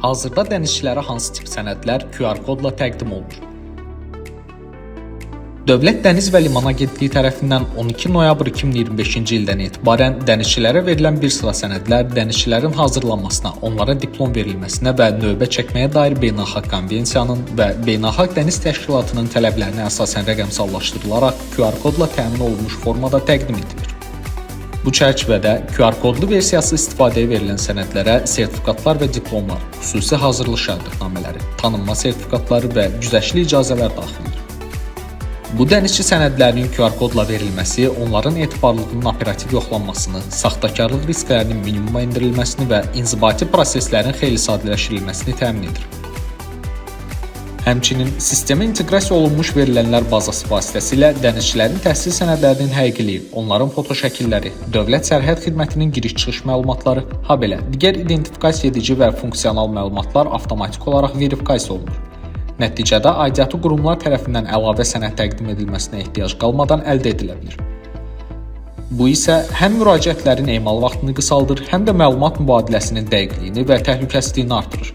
Hazırda dənizçilərə hansı tip sənədlər QR kodla təqdim olunur? Dövlət Dəniz və Liman Agentliyi tərəfindən 12 noyabr 2025-ci ildən etibarən dənizçilərə verilən bir sıra sənədlər dənizçilərin hazırlanmasına, onlara diplom verilməsinə və növbə çəkməyə dair beynəlxalq konvensiyanın və Beynəlxalq Dəniz Təşkilatının tələblərinə əsasən rəqəmsallaşdırılaraq QR kodla təmin olunmuş formada təqdim edilir. Bu çərçivədə QR kodlu versiyası istifadəyə verilən sənədlərə sertifikatlar və diplomlar, xüsusi hazırlıq şəhadətnamələri, tanınma sertifikatları və güzəştli icazələr daxildir. Bu dənizçi sənədlərinin QR kodla verilməsi onların etibarlılığının operativ yoxlanmasını, saxtakarlıq risklərinin minimuma endirilməsini və inzibati proseslərin xeyli sadələşdirilməsini təmin edir. Həmçinin sistemə inteqrasiya olunmuş verilənlər bazası vasitəsilə dənizçilərin təhsil sənədlərinin həqiqiliyi, onların fotoşəkilləri, Dövlət Sərhəd Xidmətinin giriş-çıxış məlumatları, habelə digər identifikasiya edici və funksional məlumatlar avtomatik olaraq verifikasiya olunur. Nəticədə aidiyyatı qurumlar tərəfindən əlavə sənəd təqdim edilməsinə ehtiyac qalmadan əldə edilə bilir. Bu isə həm müraciətlərin emal vaxtını qısaldır, həm də məlumat mübadiləsinin dəqiqliyini və təhlükəsizliyini artırır.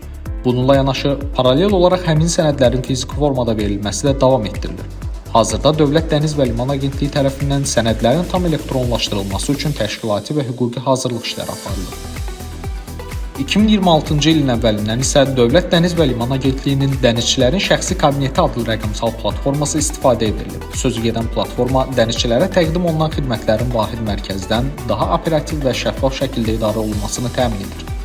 Bununla yanaşı, paralel olaraq həmin sənədlərin fiziki formada verilməsi də davam etdirilir. Hazırda Dövlət Dəniz və Liman Agentliyi tərəfindən sənədlərin tam elektronlaşdırılması üçün təşkilati və hüquqi hazırlıq işləri aparılır. 2026-cı ilin əvvəlindən isə Dövlət Dəniz və Liman Agentliyinin Dənizçilərin Şəxsi Kabineti adlı rəqəmsal platforması istifadəyə verilib. Sözü gedən platforma dənizçilərə təqdim olunan xidmətlərin vahid mərkəzdən daha operativ və şəffaf şəkildə idarə olunmasını təmin edir.